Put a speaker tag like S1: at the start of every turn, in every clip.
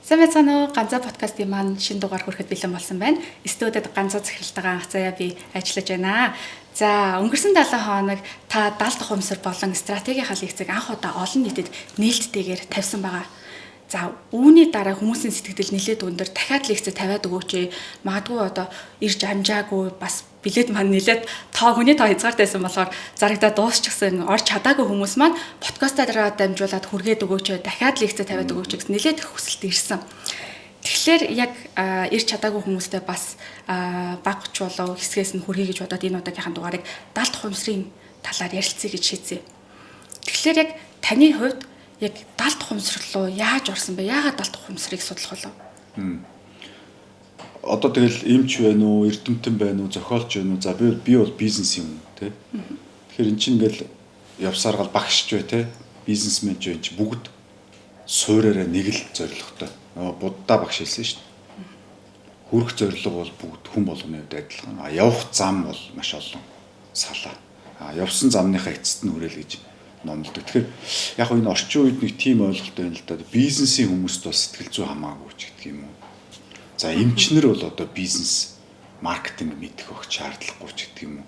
S1: Сайн байцгаана уу? Ганзаа подкастын маань шинэ дугаар хүрэхэд бэлэн болсон байна. Студид Ганзаа захиралтайгаа анхцаая би ажиллаж байна. За, өнгөрсөн 7 хоног та далд ухамсар болон стратегийн лекцийг анх удаа олон нийтэд нээлттэйгээр тавьсан байгаа. За, үүний дараа хүмүүсийн сэтгэгдэл нэлээд өндөр, дахиад лекцээ тавиад өгөөч ээ. Магадгүй одоо ирж амжаагүй, бас билет маань нэлээд тоо хүний тоо хязгаартайсан болохоор зарагдаа дуусчихсан, орж чадаагүй хүмүүс маань подкастаараа дамжуулаад хүргээд өгөөч ээ, дахиад лекцээ тавиад өгөөч гэсэн нэлээд их хүсэлт ирсэн. Тэгэхээр яг ирж чадаагүй хүмүүстэй бас баг чулуу хэсгээс нь хүргэе гэж бодоод энэ удаагийнхаа дугаарыг далд ухамсарын талаар ярилцъя гэж шийдсэн. Тэгэхээр яг таны хувьд яг далд ухамсар руу яаж орсон бэ? Яагаад далд ухамсарыг судлах болов?
S2: Одоо тэгэл эмч байна уу, эрдэмтэн байна уу, зохиолч байна уу? За би бол бизнес юм тий. Тэгэхээр эн чинь ингээл явсаар гал багшч бай тий. Бизнесмен ч бай, чи бүгд суураараа нэг л зорилготой. Нөгөө Будда багш хэлсэн шүү дээ. Хүрэх зорилго бол бүгд хүн болгоны хувьд адилхан. А явах зам бол маш олон салаа. А явсан замныхаа эцэст нь хүрээл гэж номлодог. Тэгэхээр яг энэ орчин үед нэг тийм ойлголт байна л да. Бизнесийн хүмүүст бол сэтгэл зүй хамаагүй ч гэдэг юм уу. За эмчнэр бол одоо бизнес маркетинг мэдэх өгч шаардлагагүй ч гэдэг юм уу.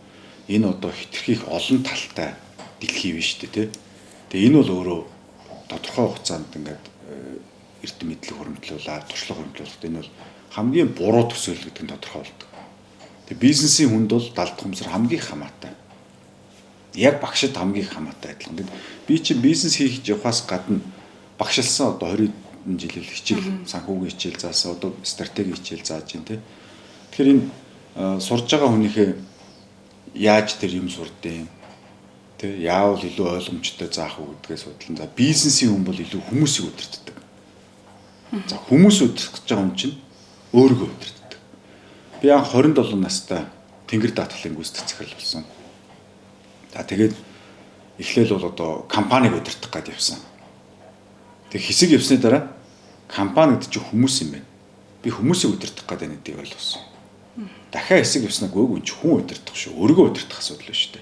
S2: Энэ одоо хитрхи их олон талтай дэлхий биш үү те. Тэгээ энэ бол өөрөө тодорхой хугацаанд ингээд эрдэм мэдлэг хуримтлуулаад, туршлага хуримтлуулахад энэ бол хамгийн буруу төсөөлөл гэдэг нь тодорхой болдог. Тэгээ бизнесийн хүнд бол далд ухамсар хамгийн хамаатай. Яг багшид хамгийн хамаатай адилхан. Тэгэд би чинь бизнес хийх явахаас гадна багшилсан одоо 20 жил хичээл, санхүүгийн хичээл заасан, одоо стратеги хичээл зааж байна те. Тэгэхээр энэ сурж байгаа хүнийхээ яаж тэр юм сурдیں۔ Тэ яавал илүү ойлгомжтой заах уу гэдгээ судлан. За бизнесийн хүн бол илүү хүмүүсийг удирддаг. За хүмүүс удирдах гэж байгаа хүн чинь өөрийгөө удирддаг. Би анх 27 настай Тэнгэр даатгалын гүйцэтгэх захирал болсон. За тэгээд эхлээл бол одоо компаниг удирдах гээд явсан. Тэг хэсэг явсны дараа компани гэдэг чинь хүмүүс юм байна. Би хүмүүсийг удирдах гээд байна гэдгийг ойлгосон. Дахиад хэсэг явснаа гүйг үн чи хүн удирдах шүү. Өөрийгөө удирдах асуудал биш үү?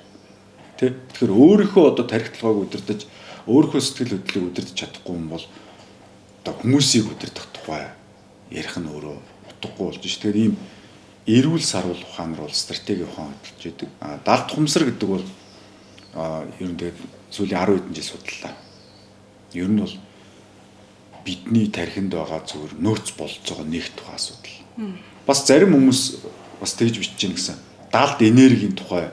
S2: Тэ? Тэгэхээр өөрийнхөө одоо тарих толгойг удирдах, өөрийнхөө сэтгэл хөдлөлийг удирдах чадахгүй юм бол одоо хүмүүсийг удирдах тухай ярих нь өөрөө утгагүй болж ш. Тэгэхээр ийм эрүүл саруул ухаан руу стратеги ухаан хөдөлж идэг. А далд ухамсар гэдэг бол ер нь тэгээд сүүлийн 10 хэдэн жил судлаа. Ер нь бол бидний тархинд байгаа зүгээр нөөц болцоогоо нэг тухай асуудал. Бас зарим хүмүүс бас тэгж бичиж гин гэсэн. Далд энергийн тухай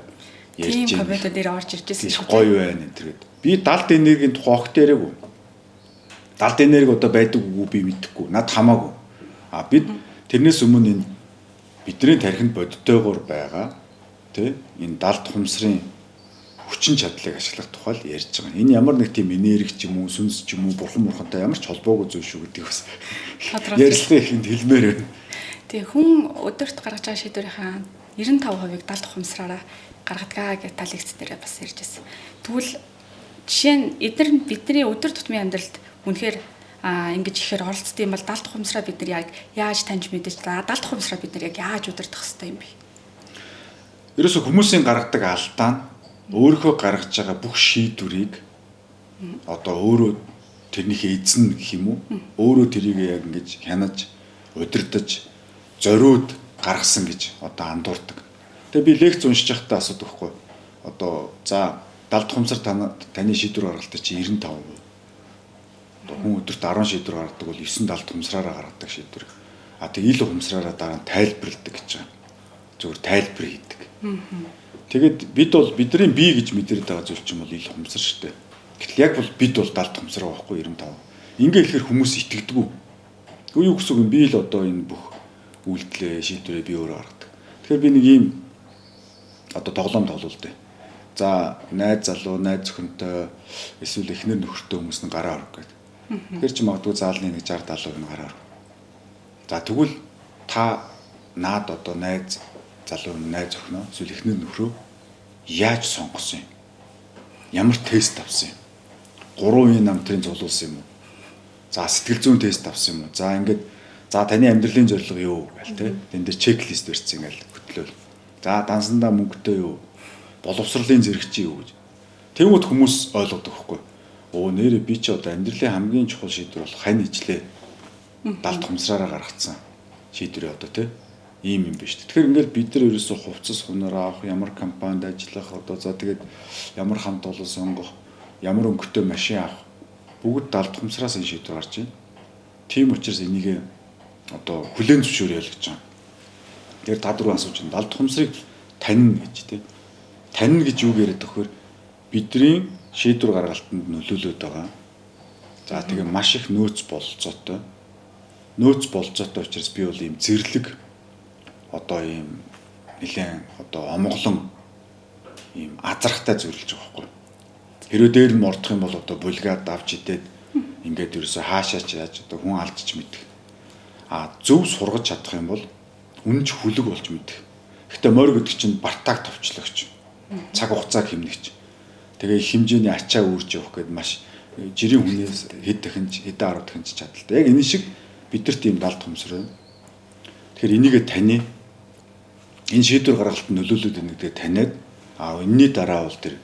S1: ярьж байна. Тийм комментууд дээр орж ирж байсан
S2: шүү дээ. Гоё байна энэ төрөд. Би далд энергийн тухай огт яриаггүй. Далд энерги одоо байдаг үгүй би мэдэхгүй. Над хамаагүй. А бид тэрнээс өмнө энэ бидний тархинд бодтойгоор байгаа тий энэ далд ухамсарын хүчин чадлыг ашиглах тухай л ярьж байгаа. Энэ ямар нэг тийм энерги ч юм уу, сүнс ч юм уу, бурхан мурхантай ямар ч холбоогүй зүйл шүү гэдгийг бас ярилцлагын эхэнд хэлмээр байна.
S1: Тэгээ хүн өдөрт гаргаж байгаа шийдвэрийнхаа 95%-ыг далд ухамсараараа гаргадаг гэж та лекц дээр бас ярьж байсан. Тэгвэл жишээ нь эдгээр бидний өдөр тутмын амьдралд үнэхээр ингэж ихээр оролцдог юм бол далд ухамсараа бид нар яг яаж таньж мэдэж, далд ухамсараа бид нар яг яаж удирдах хэвтэй юм бэ?
S2: Ерөөсө хүмүүсийн гаргадаг алдаа нь өөрийнхөө гаргаж байгаа бүх шийдвэрийг одоо өөрөө тэрнийхээ эзэн гэх юм уу? Өөрөө тэрийг яг ингэж хянаж, удирдах, зориуд гаргасан гэж одоо андуурдаг. Тэгээ би лекц уншиж байхдаа асуудаг хгүй. Одоо за далд ухамсар таны шийдвэр гаргалтыг чи 95%. Одоо хүн өдөрт 10 шийдвэр гаргадаг бол 9 далд ухамсараараа гаргадаг шийдвэр. А тэг ил ухамсараараа дараа нь тайлбарладаг гэж байгаа. Зөвхөн тайлбар хийдэг. Тэгээд бид бол бидний бие гэж мэдэрдэг байгаа зүйл чинь бол ил ухамсар шүү дээ. Гэтэл яг бол бид бол далд ухамсар байгаа байхгүй 95. Ингээ хэлэхээр хүмүүс итгэдэггүй. Үгүй юу гэсэн үг юм, би л одоо энэ бүх үйлдэлээ, шийдвэрээ би өөрөө гаргадаг. Тэгэхээр би нэг ийм одоо тоглоом тоглолтой. За найз залуу, найз зөвхөнтэй эсвэл эхнэр нөхөртэй хүмүүс нь гараа орох гэдэг. Тэгэхээр чи магадгүй заалны нэг 60 70% нь гараа орох. За тэгвэл та наад одоо найз залуу, найз охиноо эсвэл эхнэр нөхрөө яаж сонгосон юм? Ямар тест авсан юм? 3 үеийн намтрын цуглуулсан юм уу? За сэтгэл зүйн тест авсан юм уу? За ингээд за таны амьдралын зорилго юу гэл те. Тэн дээр чеклист барьсан ингээл хөтлөөл. За дансандаа мөнгөтэй юу? Боловсролын зэрэг чи юу гэж. Тэгмүүд хүмүүс ойлгодог байхгүй. Оо нэрээ би чи одоо амьдралын хамгийн чухал шийдвэр бол хань ижлээ. Далд ухамсараараа гаргацсан шийдвэрээ одоо тий ийм юм биш. Тэгэхээр ингээл бид нар ерөөсөө хувцас хунаар авах, ямар компанид ажиллах, одоо за тэгээд ямар хамт олон сонгох, ямар өнгөтэй машин авах бүгд далд ухамсараас энэ шийдвэр гарч байна. Тийм учраас энийг одоо хүлээн зөвшөөрөе л гэж байгаа. Тэгэхээр та дөрөв асууж байна. Далд ухамсарыг танина гэж тий. Танина гэж юу яриад төхөр бидний шийдвэр гаргалтанд нөлөөлөд байгаа. За тэгээ маш их нөөц бололцоотой. Нөөц бололцоотой учраас би бол ийм зэрлэг одоо ийм нэлээд одоо омголон ийм азрахтай зөвлөж байгаа байхгүй. Хэрвээ дээр нь мордох юм бол одоо булгаад авч идээд ингээд ерөөсө хаашаач яаж одоо хүн алдчих мэдэх. А зөв сургаж чадах юм бол үнэнч хүлэг болж мэдэх. Гэхдээ морь гэдэг чинь бартааг товчлогч, цаг хугацааг хэмнэгч. Тэгээ их хэмжээний ачаа үүрч явах гээд маш жирийн хүнээс хэд дахин хэдэн арав дахин ч чадaltaй. Яг энэ шиг бидэрт ийм далд ухамсар байна. Тэгэхээр энийгээ таны энэ шийдвэр гаргалтанд нөлөөлөд байна гэдгээ таниад энэний дараа бол тэр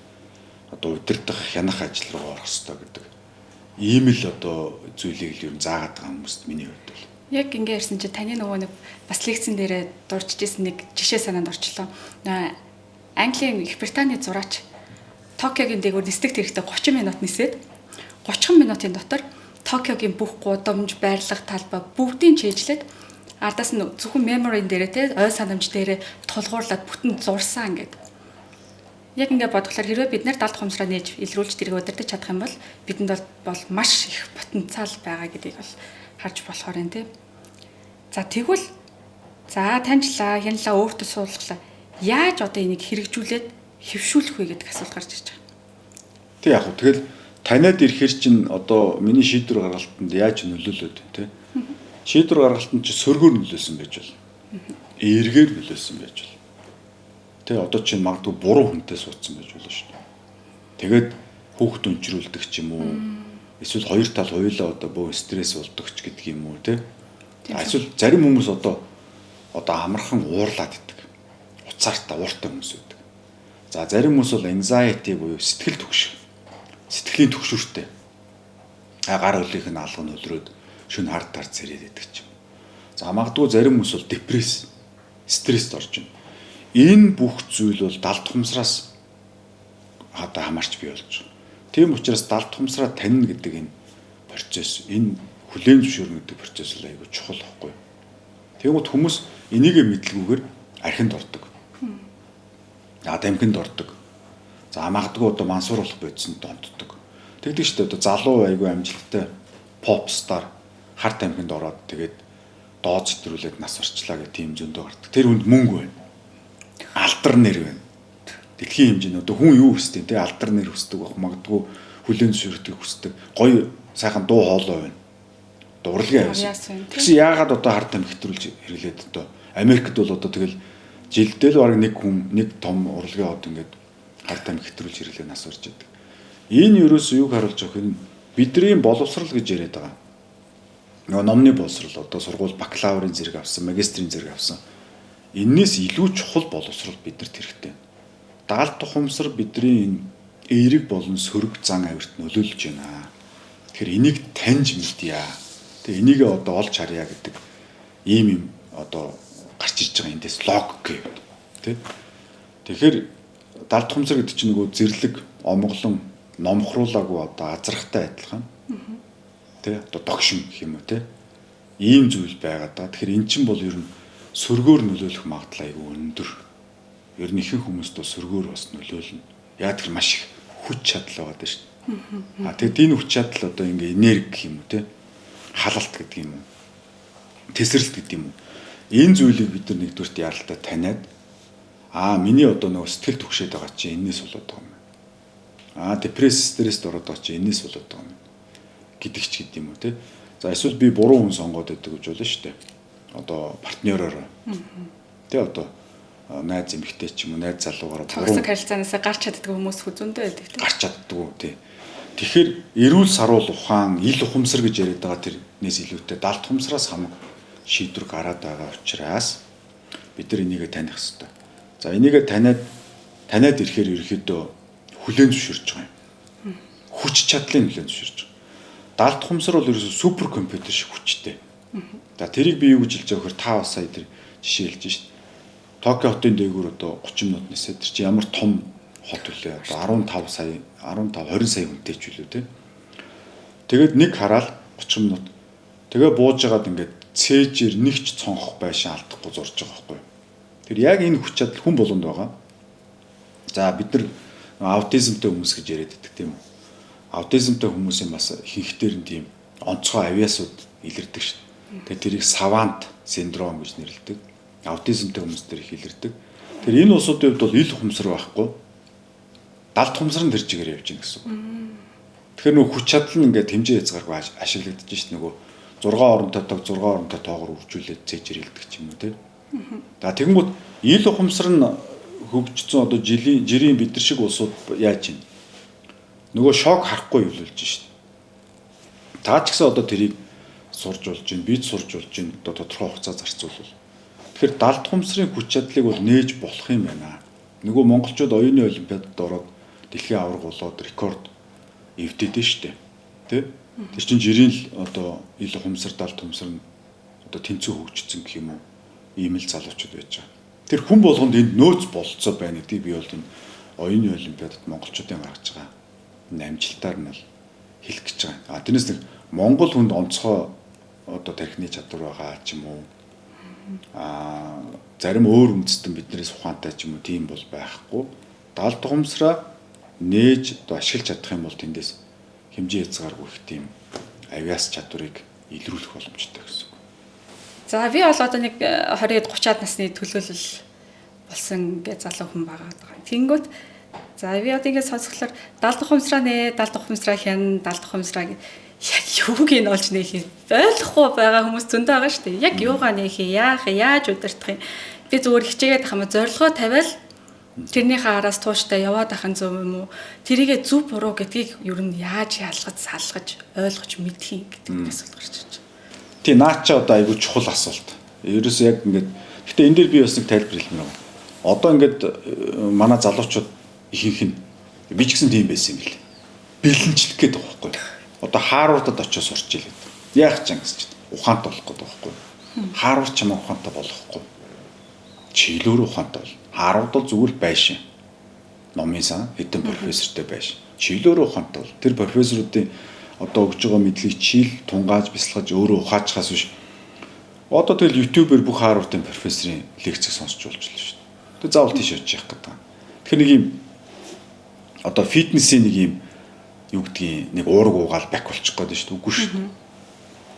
S2: одоо удирдах хянах ажил руу орох ёстой гэдэг ийм л одоо зүйлийг л ер нь заагаад байгаа хүмүүст миний хувьд бол.
S1: Яг ингэ ярьсан чинь таны нөгөө нэг бас лекцэн дээрээ дурдж ирсэн нэг жишээ санаанд орчлоо. Английн Их Британий зураач Токиогийн дээгүүр нисдэг тэрэгтээ 30 минут нисээд 30 минутын дотор Токиогийн бүх гудамж, байрлах талбай бүгдийг чийжлээд ардаас нь зөвхөн memory дээрээ те ой санамж дээрээ тулгуурлаад бүтэн зурсан гэдэг. Яг ингээд бодглохоор хэрвээ бид нэр далд ухамсараа нээж илрүүлж тэрийг удирдах чадах юм бол бидэнд бол маш их потенциал байгаа гэдгийг бол харж болохоор юм тий. За тэгвэл за таньжлаа, хянлаа, өөртөө суулгалаа. Яаж одоо энийг хэрэгжүүлээд хэвшүүлэх вэ гэдэг асуулт гарч ирж байгаа.
S2: Тэг яг хөө тэгэл таниад ирэхэр чинь одоо миний шийдвэр гаргалтанд яаж нөлөөлөд тий. Шийдвэр гаргалтанд чи сөргөөр нөлөөлсөн байж болно. Эргээр нөлөөлсөн байж болно. Тэ одоо чинь магадгүй буруу хүнтэй суудсан байж болно шүү дээ. Тэгээд хүүхд өнчрүүлдэг ч юм уу. Эсвэл хоёр тал хоёулаа одоо бөө стресс болдог ч гэдэг юм уу тэ. Эсвэл зарим хүмүүс одоо амархан уурлаад идэг. Уцаартай ууртай хүмүүс байдаг. За зарим хүмүүс бол anxiety буюу сэтгэл түгших. Сэтгэлийн түгшүүртэй. Гар хөлийнх нь алга нөлрөөд шөнө хар тар цэрээд идэг ч юм. За магадгүй зарим хүмүүс бол депресс, стресст орж байна. Энэ бүх зүйл бол далд ухамсараас одоо хамаарч бий болж байгаа. Тийм учраас далд ухамсараа танина гэдэг энэ процесс, энэ хүлээн зөвшөөрнө гэдэг процесс л айгүй чухал байхгүй. Тэгмэд хүмүүс энийгээ мэдлгүйгээр архинд ордог. Дамхинд ордог. За магадгүй одоо мансууруулах бодисонд донтдог. Тэгдэг шүү дээ одоо залуу айгүй амжилттай pop star хар тамхинд ороод тэгээд доод зэтрүүлээд нас орчлаа гэх тийм зөндөө гардаг. Тэр хүнд мөнгө байна. Алдар нэр байна. Дэлхийн хэмжээний одоо хүн юу хүсдэг те алдар нэр хүсдэг байх магадгүй хүлээн зөвшөөрөхийг хүсдэг. Гоё сайхан дуу хоолой байна. Урлагийн авьяас. Тэгсэн яагаад одоо хар тамхи хэтрүүлж хэрэглээд одоо Америкт бол одоо тэгэл жилдээ л бараг нэг хүн нэг том урлагийн од ингээд хар тамхи хэтрүүлж хэрэглээ нас орж идэг. Энэ ерөөсөө юг харуулж байгаа юм бидний боловсрал гэж яриад байгаа. Нөгөө номны боловсрал одоо сургууль бакалаврын зэрэг авсан, магистрийн зэрэг авсан. Эннээс илүү чухал боловсрал бидэрт хэрэгтэй. Даалт ухамсар бидний энэ эерэг болон сөрөг зан авирт нөлөөлж байна. Тэгэхээр энийг таньж мэдье. Тэгээ энийг одоо олж харъя гэдэг ийм юм одоо гарч ирж байгаа эндээс логик гэв. Тэ? Тэгэхээр далд ухамсар гэдэг чинь нөгөө зэрлэг, омголон, номхруулаагүй одоо азрахтай адилхан. Тэ? Одоо догшин гэх юм уу тэ? Ийм зүйл байгаа да. Тэгэхээр эн чинь бол ер нь сөргөөр нөлөөлөх магадлал айгүй өндөр. Ер нь ихэнх хүмүүст бол сөргөөр бас нөлөөлнө. Яг тэр маш их хүч чадал байгаа даа шүү дээ. А тэгэд энэ хүч чадал одоо ингээ энерги гэх юм уу те? Халалт гэдэг юм уу? Тесрэлт гэдэг юм уу? Энэ зүйлийг бид нар нэгдүгüрт яралтай таниад миний одоо нөгөө сэтгэл түгшээд байгаа чинь энэс болоод байгаа юм байна. Депресс, стресст ороод байгаа чинь энэс болоод байгаа юм гэдэг ч гэдэг юм уу те? За эсвэл би буруу хүн сонгоод байдаг гэж болно шүү дээ. Одоо партнероор. Тэ одоо найз эмэгтэй ч юм уу найз залуугаараа
S1: буруу токсик харилцаанаас гарч чаддгүй хүмүүс зөндөө байдаг тийм.
S2: Гарч чаддгүй тий. Тэгэхээр эрүүл саруул ухаан, ил ухамсар гэж яриад байгаа тэрнээс илүүтэй далд ухамсараас хамаг шийдвэр гараад байгаа учраас бид нар энийгээ таних ёстой. За энийгээ таниад ирэхээр ерөөхдөө хүлээн зөвшөөрч байгаа юм. Хүч чадлын хүлээн зөвшөөрч байгаа. Далд ухамсар бол ерөөсөө супер компьютер шиг хүчтэй. За тэрийг би юу гэж хэлж байгаа вөхөр та бас сая тэр жишээ хэлж шít. Токио хотын дээгүүр одоо 30 минут нисээ тэр чи ямар том хот үлээ одоо 15 сая 15 20 сая хүнтэй ч үлээ те. Тэгээд нэг хараал 30 минут. Тэгээ бууж хагаад ингээд цээжээр нэг ч цонхох байшин алдахгүй зурж байгаа байхгүй юу. Тэр яг энэ хүч чадал хүн болгонд байгаа. За бид нар аутизмтай хүмүүс гэж яриад байдаг тийм үү. Аутизмтай хүмүүсийн бас ихэнхдээ нь тийм онцгой авиасууд илэрдэг шүү дээ. Тэгээ тэрийг савант синдром гэж нэрлэдэг. Аутизмтай хүмүүс дээр их илэрдэг. Тэр энэ улсуудын хувьд бол ил ухамсар байхгүй. Далд ухамсар нь тэр чигээр явж гин гэсэн үг. Тэгэхээр нөгөө хүч чадал нь ингээд хэмжээ хязгааргүй ашиглагдаж шít нөгөө 6 оронтой тог 6 оронтой тоогоор үржүүлээд цээжэр илдэг ч юм уу тий. За тэгэнгүүт ил ухамсар нь хөгжсөн одоо жилийн жирийн бид нар шиг улсууд яаж юм? Нөгөө шок харахгүй явуулж шít. Та ч гэсэн одоо тэрийг сурж болж байна, бид сурж болж байна. Одоо тодорхой хугацаа зарцуулвал. Тэгэхээр далд ухамсарын хүч чадлыг бол нээж болох юм байна. Нөгөө монголчууд оюуны олимпиадад ороод дэлхийн аварга болоод рекорд эвдээд штэ. Тэ? Тэр чинь жирийн л одоо ил ухамсар далд ухамсар нь одоо тэнцүү хөгжсөн гэх юм уу? Ийм л залуучууд байж байгаа. Тэр хүн болгонд энд нөөц бололцоо байна гэдгийг би бол энэ оюуны олимпиадад монголчуудын гаргаж байгаа энэ амжилтаар нь бол хэлэх гэж байгаа. А тэрнээс нэг монгол хүнд онцгой одоо тархины чадвар байгаа ч юм уу а зарим өөр үндэстэн биднээс ухаантай ч юм уу тийм бол байхгүй. Далд ухамсараа нээж одоо ашиглаж чадах юм бол тэндээс хэмжээ хязгааргүй их тийм авиас чадварыг илрүүлэх боломжтой гэсэн үг.
S1: За би бол одоо нэг 20-д 30-аад насны төлөөлөл болсон гэж залуу хүн байгаа. Тэнгүүт за би одоо ингээд сонсохлоор далд ухамсараа нэ, далд ухамсараа хян, далд ухамсараа яг юуг нь олж нээх юм ойлгохгүй байгаа хүмүүс зөндөө байгаа шүү дээ. Яг юугаа нээх юм, яах, яаж удирдах юм. Би зүгээр хичээгээд ах юм зорилгоо тавиал тэрнийхээ араас тууштай яваад ахын зөв юм уу? Тэрийгэ зөв буруу гэдгийг ер нь яаж ялгаж, салгаж, ойлгож мэдх юм гэдэг нэг асуулт гарч ирж байна.
S2: Тий, наад чи одоо айгүй чухал асуулт. Ерөөсөө яг ингээд гэтээ энэ дээр би бас нэг тайлбар хэлмээр байна. Одоо ингээд манай залуучууд ихэнх нь би ч гэсэн тийм байсан юм бэл. Бэлэнчлэх гээд байгаа байхгүй юу? Одоо Харвардад очиж сурч илээд. Яах ч юм гэсэн чинь ухаантай болох гээд байгаа байхгүй юу? Харвард ч юм ухаантай болохгүй. Чиглөөр ухаантай бол. Харвард бол зүгээр л байшин. Номын сан хэдэн профессортэй байшин. Чиглөөр ухаантай бол. Тэр профессоруудын одоо өгж байгаа мэдлэгийг чийл тунгааж бясалгаж өөрөө ухаачхаас биш. Одоо тэгэл YouTube-ээр бүх Харвардын профессорын лекцийг сонсч болж л шүү дээ. Тэг заавал тийш очих гэдэг. Тэгэхээр нэг юм одоо фитнесийн нэг юм юу гэдгийг нэг уураг уугаал бак болчих гээд шүү дээ. Үгүй шүү дээ.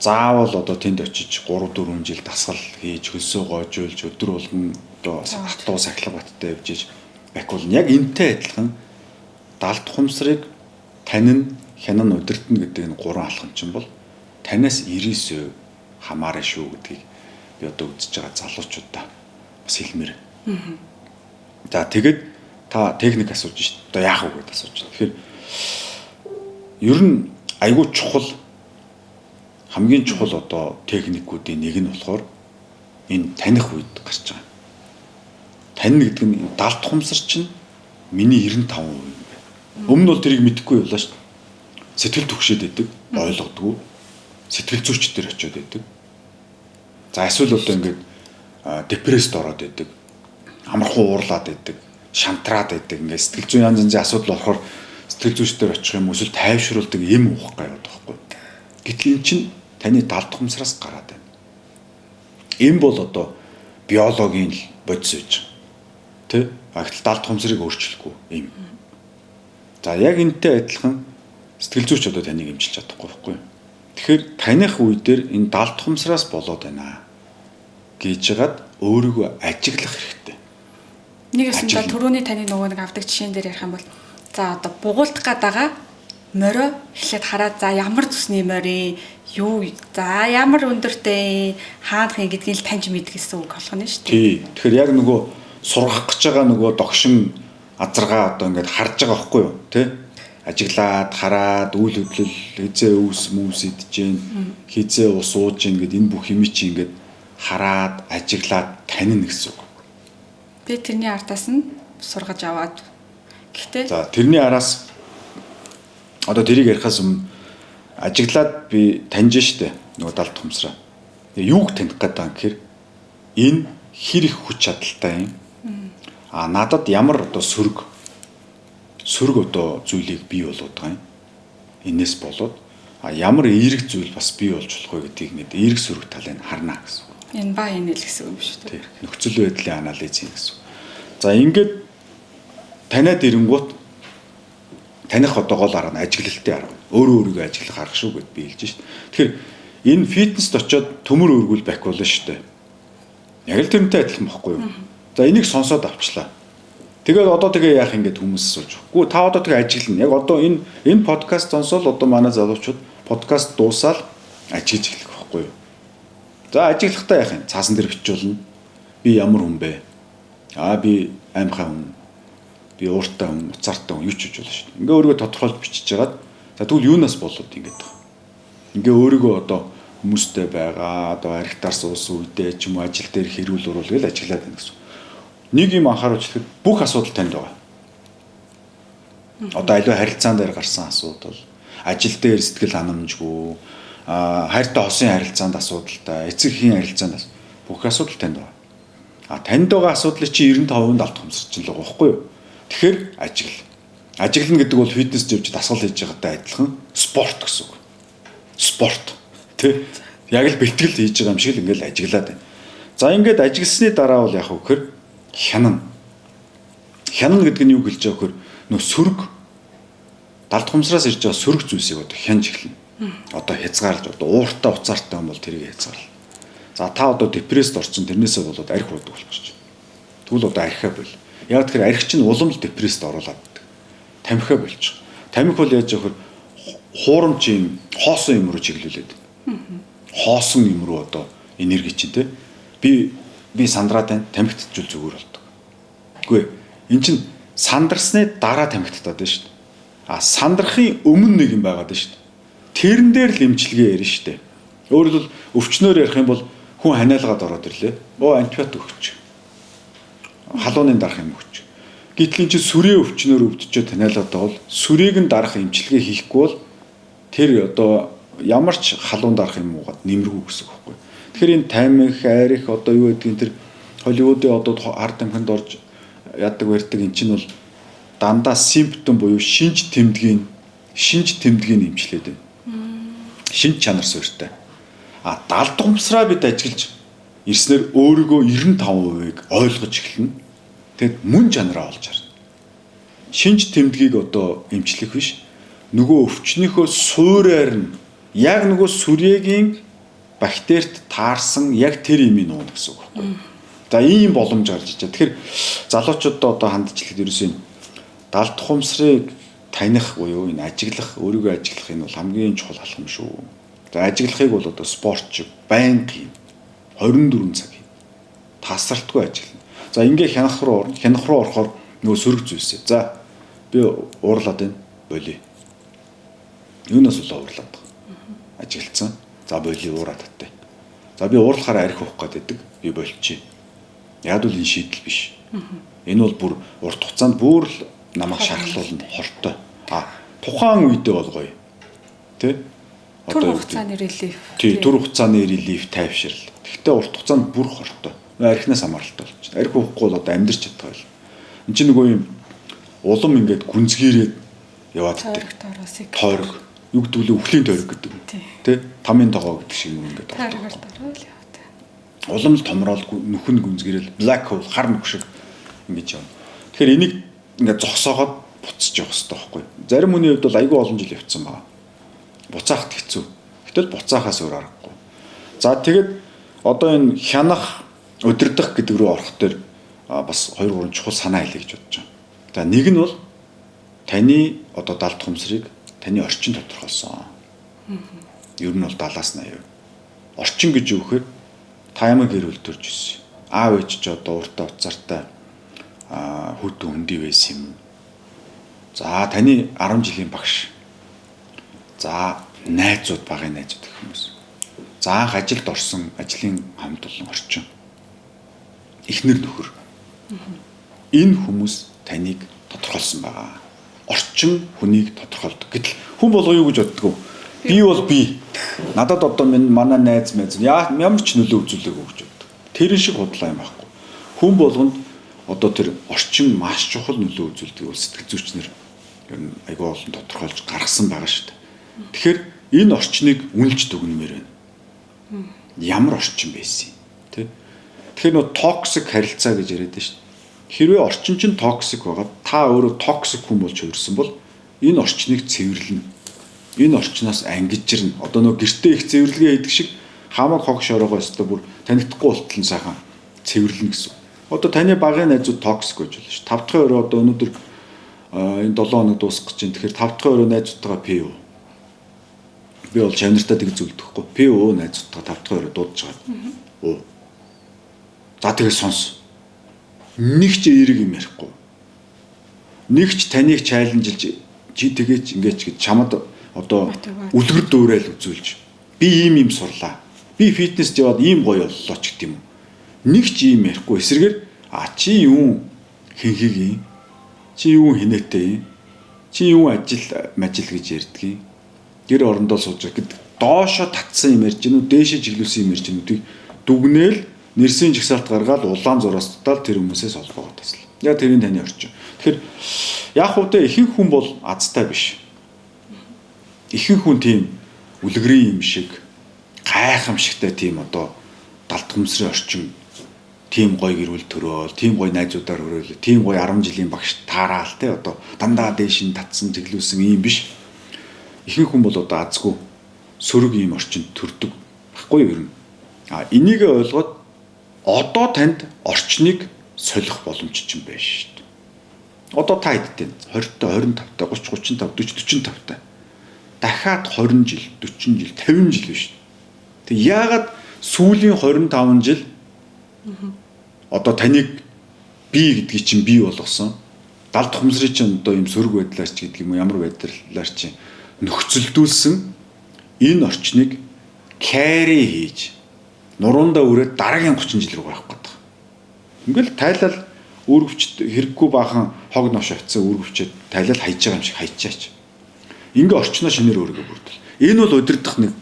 S2: Заавал одоо тэнд очиж 3 4 жил дасгал хийж хөлсөө гоожуулж өдөр болгон одоо хатуу сахилга баттай явж иж бак болно. Яг энтэй адилхан далд ухамсарыг танин хянан удирдна гэдэг энэ гурван алхам чинь бол танаас 99% хамаарна шүү гэдгийг би одоо үзэж байгаа залуучуудаа бас хэлмээр. За тэгэд та техник асууж шít. Одоо яах вэ гэдээ асууж. Тэгэхээр ер нь айгүй чухал хамгийн чухал одоо техникүүдийн нэг нь болохоор энэ таних үед гарч байгаа. Танина гэдэг нь далд ухамсар чинь миний 95% юм байна. Өмнө нь бол тэрийг мэдэхгүй явлаа шүү дээ. Сэтгэл түгшээд байдаг, ойлгодгүй. Сэтгэл зүйч дээр очиод байдаг. За эсвэл одоо ингээд депресд ороод байдаг. Амархан уурлаад байдаг, шантраад байдаг. Ингээд сэтгэл зүйн янз янзын асуудал болохоор сэтгэл зүйч дээр очих юм эсвэл тайвшруулдаг юм уух гай яваад байхгүй. Гэтэл эн чинь таны далд ухамсараас гараад байна. Эм бол одоо биологийн л бодис байж байгаа. Тэ? А гэтэл далд ухамсарыг өөрчлөхгүй юм. За яг энэтэй адилхан сэтгэл зүйч одоо таныг эмчилж чадахгүй байхгүй. Тэгэхээр таних үе дээр энэ далд ухамсараас болоод байна гэж хагаад өөрийгөө ажиглах хэрэгтэй.
S1: Нэг ёсондоо түрүүний таны нөгөө нэг авдаг жишээн дээр ярих юм бол за одоо бугуулдах гээд байгаа морио эхлээд хараад за ямар зүсний морь юу за ямар өндөртэй хаанах юм гэдгийг л таньж мэдэх гэсэн үг болох нь шүү дээ.
S2: Тий. Тэгэхээр яг нөгөө сургах гэж байгаа нөгөө догшин азаргаа одоо ингээд харж байгаа байхгүй юу? Тэ? Ажиглаад, хараад, үйл хөдлөл хизээ өвс мүвс идэж гин, хизээ ус ууж гин гэд энэ бүх юм чи ингээд хараад, ажиглаад танина гэсэн үг.
S1: Би тэрний ардаас нь сургаж аваад гэхдээ
S2: за тэрний араас одоо тэрийг ярихаас өмнө ажиглаад би таньж штэ нөгөө далд ухамсараа. Юуг таних гэдэг юм гэхээр энэ хэр их хүч чадалтай юм. А надад ямар одоо сөрөг одоо зүйлийг бий болгоод байгаа юм. Энээс болоод а ямар эерэг зүйл бас бий болж болох вэ гэдгийг ингээд эерэг сөрөг талыг харна гэсэн үг.
S1: Энэ ба энэ л гэсэн үг юм шүү дээ.
S2: Нөхцөл байдлын анализ юм гэсэн үг. За ингээд таниад ирэнгүүт таних одоо гол арга нь ажиглалтын арга. Өөрөө өөрийгөө ажиглах арга шүү гэд би хэлж шít. Тэгэхээр энэ фитнест очиод төмөр өргүүл бак болно шүү дээ. Яг л тэрнтэй адилхан бохгүй юу? За энийг сонсоод авчлаа. Тэгээд одоо тэгээ яах ингээд хүмүүс асууж. Үгүй та одоо тэгээ ажиглана. Яг одоо энэ подкаст сонсоод одоо манай залуучууд подкаст дуусаал ажиглаж эхлэх байхгүй юу? За ажиглахдаа яах юм? Цаасан дээр бичүүлнэ. Би ямар хүн бэ? Аа би аймхай хүн. Би ууртай хүн, уцаартай хүн юу ч гэж болно шүү дээ. Ингээ өөрийгөө тодорхойлж бичиж жагаад за тэгвэл юунаас болоод ингэж байгаа. Ингээ өөрийгөө одоо хүмүүстэй байгаа, одоо архитаар суусан үедээ ч юм уу ажил дээр хэрүүл уруул гэл ажиглаад байна гэсэн. Нэг юм анхааруулж хэлэхэд бүх асуудал танд байгаа. Одоо аливаа харилцаан дээр гарсан асуудал, ажил дээр сэтгэл ханамжгүй, хайртай хосын харилцаанд асуудалтай, эцэг эхийн харилцаанд бүх асуудал танд байгаа. А танд байгаа асуудлыг чи 95% далд хумсарч л байгаа байхгүй юу? Тэгэхээр ажигла. Ажиглана гэдэг бол фитнес явж дасгал хийж байгаатай адилхан спорт гэсэн үг. Спорт. Тэ? Яг л бэлтгэл хийж байгаа юм шиг л ингээл ажиглаад байна. За ингээд ажигласны дараа бол яг үхээр хянана. Хянана гэдэг нь юу хэлж байгаа вөхөр нөө сөрөг далд хумсраас ирж байгаа сөрөг зүйлсийг одоо хянж эхэлнэ. Одоо хязгаарлаж одоо ууртай уцаартай юм бол тэрийг хязгаарлана. За та одоо депресд орсон тэрнээсээ болоод арх уудаг болчих. Тэгвэл одоо архиа бол. Яг тэгэхээр арх чинь улам л депресд оруулаад байдаг. Тамхиа болчих. Тамхи бол яаж яах вэ? Хуурамч юм хоосон юм руу чиглүүлээд. Хоосон юм руу одоо энерги чинь те. Би сандраад байна. Тамхитжүүл зүгээр болдог. Үгүй ээ. Эн чинь сандарсны дараа тамхитдаад байна шүү дээ. А сандрахын өмнө нэг юм байгаад байна шүү дээ. Тэрэн дээр л эмчилгээ ярина шүү дээ. Өөрөөр хэлбэл өвчнөр ярих юм бол хүн ханиалгаад ороод ирлээ. Оо антибиотик өгч. Халууны дарах юм өгч. Гэтэл эн чинь сүрээ өвчнөр өвдөжөө таниалаад байгаа бол сүрээг нь дарах эмчилгээ хийхгүй бол тэр одоо ямар ч халуун дарах юм уугаад нэмэргүй гэсэн үг байхгүй. Тэгэхээр энэ тамхи, арх одоо юу гэдгийг тэр Холливуудын одоо хар тамхинд орж яадаг барьдаг эн чинь бол дандаа симптом буюу шинж тэмдгийн эмчлээд байна. Шинж чанар суурьтай. А далд гумсраа бид ажиглаж ирснээр өөрийгөө 95%-ыг ойлгож эхэлнэ. Тэгэд мөн чанараа олж харна. Шинж тэмдгийг одоо эмчлэх биш. Нөгөө өвчнийхөө суурьаар нь яг нөгөө сүрээгийн бактерид таарсан яг тэр имийг нууна гэсэн үг байхгүй. За ийм боломж гарч ижээ. Тэгэхээр залуучуудад одоо хандж хэлэхэд ерөөсөө энэ далд ухамсарыг таних буюу энэ ажиглах, өөрийгөө ажиглах энэ бол хамгийн чухал алхам шүү. За ажиглахыг бол одоо спорт шиг байнга хийн. 24 цаг хийн. Тасралтгүй ажиглана. За ингээ хянах руу орно. Хянах руу орохоор нөгөө сөрөг зүйлсээ. За би уурлаад байна. Болиё. Юунаас бол уурлаад байгаа. Ажиглцсан. За болиё уураад таттай. За би уурлахаараа арх уух гээд байдаг. Би болчих. Яг л энэ шийдэл биш. Энэ бол бүр урт хугацаанд бүр л намайг шархлуулна хортой. А тухайн үедээ бол гоё. Тэ?
S1: Одоо түр хугацааны релиф.
S2: Тий, түр хугацааны релиф тайвширл. Гэхдээ урт хугацаанд бүр хортой. Архинаас хамааралтай болчихно. Арх уухгүй бол одоо амьдарч чадахгүй л. Энд чинь нөгөө юм улам ингээд гүнзгийрээд яваад
S1: байдаг.
S2: Тойрог. Юу гэдэг вэ? Үхлийн тойрог гэдэг. Тэ? Тамын тогоо гэдэг шиг юм ингээд.
S1: Тойрогоор дөрөөл яваад.
S2: Улам л томрол нүхэн гүнзгийрэл black hole хар нүх шиг ингэж явна. Тэгэхээр энийг ингээд зогсоогоод буцаж явах хэрэгтэй байхгүй. Зарим хүний хувьд бол айгүй олон жил явцсан байгаа. Буцаахад хэцүү. Гэтэл буцаахаас өөр аргагүй. За тэгээд одоо энэ хянах, удирдах гэдэг рүү орох дээр бас 2 3 чухал санаа хэлье гэж бодож байгаа. За нэг нь бол таны одоо далд ухамсарыг таны орчин тодорхойлсон. Ер нь бол 70-аас 80%. Орчин гэж юу гэхээр та ямар гэр бүл төрж ирсэн. Аав ээж ч одоо ууртай уцаартай хүүтэн хөндөй байсан юм. За таны 10 жилийн багш. За найзууд, багын найзууд гэх хүмүүс. За анх ажилд орсон ажлын хамт олон орчин. Эхнэр нөхөр. Энэ хүмүүс таныг тодорхойлсон байгаа. Орчин хүнийг тодорхойлдог. Гэтэл хүн болго юу гэж боддог вэ? Би бол би. Надад одоо минь манай найз майз ямар ч нөлөө үзүүлээгүй гэж боддог. Тэр шиг худлаа юм байхгүй. Хүн болгонд одоо тэр орчин маш чухал нөлөө үзүүлдэг бол сэтгэл зүйчнэр ер нь айгүй олон тодорхойлж гаргасан байгаа шүү дээ. Тэгэхээр энэ орчныг үнэлж дүгнэмээр байна. Ямар орчин байсан юм тэ? Тэгэхээр нөө toxic харилцаа гэж яриад байна шүү дээ. Хэрвээ орчин чинь toxic байгаад та өөрөө toxic хүн болж хувирсан бол энэ орчныг цэвэрлэнэ. Энэ орчноос ангижирнэ. Одоо нөө гэртээ их цэвэрлэгээ хийдэг шиг хамаг хог шороогоо өстө бүр танигдахгүй болтол нь сайхан цэвэрлэнэ гэсэн. Одоо таны багын найзууд toxic гэж болно шүү. 5 дахь өрөө одоо өнөөдөр энэ 7 хоног дуусах гэж байна. Тэгэхээр 5 дахь өрөө найзуудтайгаа пив. Би бол чавнартаа тэг зүлдэхгүй. Пив уу найзуудтайгаа 5 дахь өрөө дуудаж байгаа. Уу. За тэгээ сонс. Нэг ч эерэг юм ярихгүй. Нэг ч таныг challenge лж чи тэгээч ингээч гэж чамд одоо үлгэр дуурайл үзүүлж би ийм юм сурлаа. Би фитнест яваад ийм гоё боллоо ч гэдэм юм. Нэг ч ийм ярихгүй. Эсрэгээр а чи юу хинхийг юм? Чи юу хинээтэй юм? Чи юу ажил мажил гэж ярьдгийг? Гэр орондоо сууж байгаа гэдэг доошо татсан юм ярьж гинүү, дээшээ чиглүүлсэн юм ярьж гинүүдийг дүгнээл нэрсийн жагсаалт гаргаад улаан зураас татаад тэр хүмүүсээс холбоогоо таслаа. Яг тэрийн таны орчин. Тэгэхээр яг хөө тэ ихэнх хүн бол азтай биш. Ихэнх хүн тийм үлгэрийн юм шиг гайхамшигтай тийм одоо далд хөмсрийн орчин тийм гоё гэр бүл төрөөл, тийм гоё найзуудаар өрөөл, тийм гоё 10 жилийн багш таараал те одоо дандаа дээш нь татсан чиглүүлсэн юм биш. Ихэнх хүн бол одоо азгүй сөрөг ийм орчинд төрдөг баггүй юу ер нь. А энийг ойлгоод одоо танд орчныг солих боломж чинь байна шүү дээ. Одоо та хэдтэй 20 та 25 та 30 35 40 45 та. Дахиад 20 жил, 40 жил, 50 жил биш. Тэг яагаад сүүлийн 25 жил одоо таныг би гэдгийг чинь бий болгосон. Далд ухамсарыг чинь одоо юм сөрөг байдлаар ч гэдэг юм уу ямар байдлаар чинь нөхцөлдүүлсэн энэ орчныг carry хийж нуруундаа өрөөд дараагийн 30 жил рүү гарах гэдэг. Ингээл тайлал үүргэвчд хэрэггүй баахан хог нош авцсан үүргэвчээд тайлал хайж байгаа юм шиг хайчаач. Ингээ орчноо шинээр өөрийгөө бүрдэл. Энэ бол удирдах нэг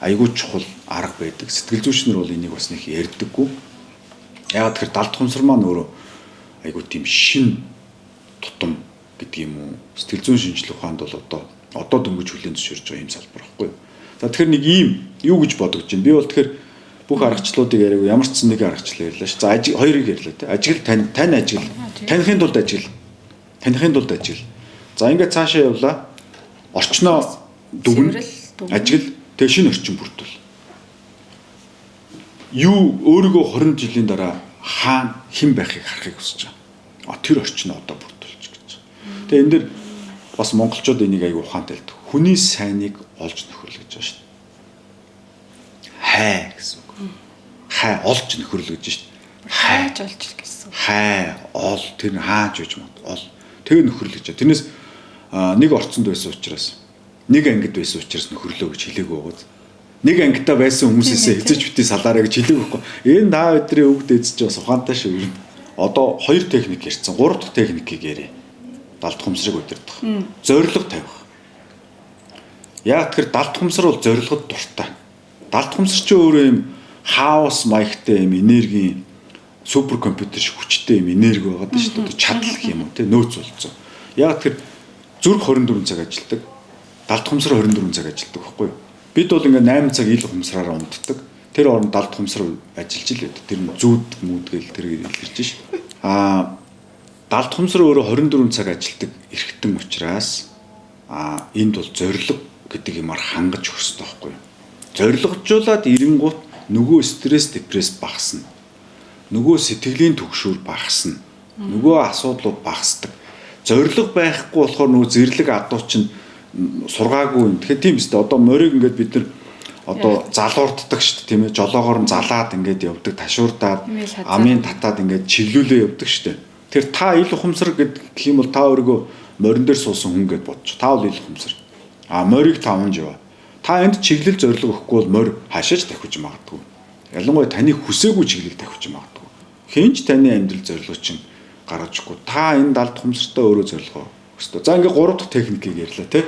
S2: айгүй чухал арга байдаг. Сэтгэл зүйчнэр бол энийг бас нэг ярьдаггүй. Яагаад тэгэхээр далд ухамсар маань өөрөө айгүй тийм шин тутам гэдэг юм уу. Сэтгэл зүйн шинжлэх ухаанд бол одоо дөнгөж хүлээн зөвшөөрж байгаа юм салбар байхгүй юу. За тэгэхээр нэг ийм юу гэж бодогдож байна. Би бол тэгэхээр бүх аргачлалуудыг яриаг ямар ч нэг аргачлал ярьлаа ш. За хоёрыг ярьлаа тий. Ажигл тань ажигл. Таних тулд ажигл. Таних тулд ажигл. За ингээд цаашаа явлаа. Орчноо дүгнэ. Ажигл тэгээ шинэ орчин бүрдвэл. Юу өөрийгөө 20 жилийн дараа хаана хэн байхыг харахыг хүсэж байгаа. А тэр орчноо одоо бүрдүүлж гэж. Тэгээ энэ дэр бас монголчууд энийг аягүй ухаантай хэлдэг. Хүний сайныг олж нөхөрлө гэж байгаа шүү дээ. Хай гэсэн үг. Хай олж нөхөрлө гэж шүү дээ.
S1: Хайж олж гэсэн.
S2: Хай ол тэр хааж үж мод ол тэгээ нөхөрлө гэж. Тэрнээс нэг орцонд байсан учраас нэг ангид байсан учраас нөхөрлөө гэж хэлээгүй байгаа. Нэг ангидаа байсан хүмүүсээсээ эзэж битгий салаарай гэж хэлээгүй байхгүй. Энэ та өдрийн үг дээдс чи бас ухаантай шүү ер нь. Одоо хоёр техник ярьсан. Гурав дахь техникийг яриа. Далд ухамсарыг удирдах. Зорилго тавих. Яг тэр далд ухамсар бол зорилгод дуртай. Далд ухамсар чи өөрөө юм хаос маягтай юм энергийн супер компьютер шиг хүчтэй юм энерги байгаа даа шүү дээ. Чадал гэх юм уу те нөөц болцсон. Яг тэр зүрх 24 цаг ажилладаг. Далд ухамсар 24 цаг ажилладаг байхгүй юу? Бид бол ингээ 8 цаг ил ухамсараараа унтдаг. Тэр оронд далд ухамсар ажиллаж л байдаг. Тэр зүүд мүүдгээл тэр илэрч ш. Аа далд ухамсар өөрөө 24 цаг ажилладаг эрхтэн учраас энд бол зорилго гэдэг юмар хангаж өгөх хэрэгтэй байхгүй юу? Зорилгожуулаад ирэнгуут нөгөө стресс, депресс багасна. Нөгөө сэтгэлийн түгшүүр багасна. Нөгөө асуудлууд багасдаг. Зорилго байхгүй болохоор нөгөө зэрлэг адуу чинь сургаагүй юм. Тэгэхээр тийм биз дээ. Одоо морийг ингээд бид нар одоо залуурддаг шүү дээ, тийм ээ. Жолоогоор нь залаад ингээд явдаг, ташуурдаад амын татаад ингээд чиглүүлээ явдаг шүү дээ. Тэр та ил ухамсар гэх юм бол та өөрийгөө морин дээр суусан хүн гэд бодчих. Та бол ил ухамсар. А морийг та унж яваа. Та энд чиглэл зорилго өгөхгүй бол морь хаашаач давхиж магадгүй. Ялангуяа таны хүсээгүй чиглэл давхиж магадгүй. Хэн ч таны амьдрал зорилго чинь гаргаж өгөхгүй. Та энэ далд ухамсартай өөрөө зорилгоо өгөх ёстой. За ингээд гурав дахь техникийг ярьлаа тий.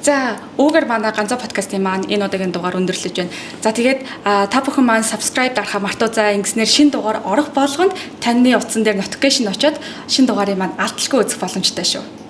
S1: За, үүгээр манай Ганзаа подкастын маань энэ удаагийн дугаар өндөрлөж байна. За, тэгээд та бүхэн маань subscribe дарахаа мартуузаа, ингэснээр шинэ дугаар орох болгонд таны утсан дээр notification очоод шинэ дугаарыг маань алдалгүй үзэх боломжтой шүү.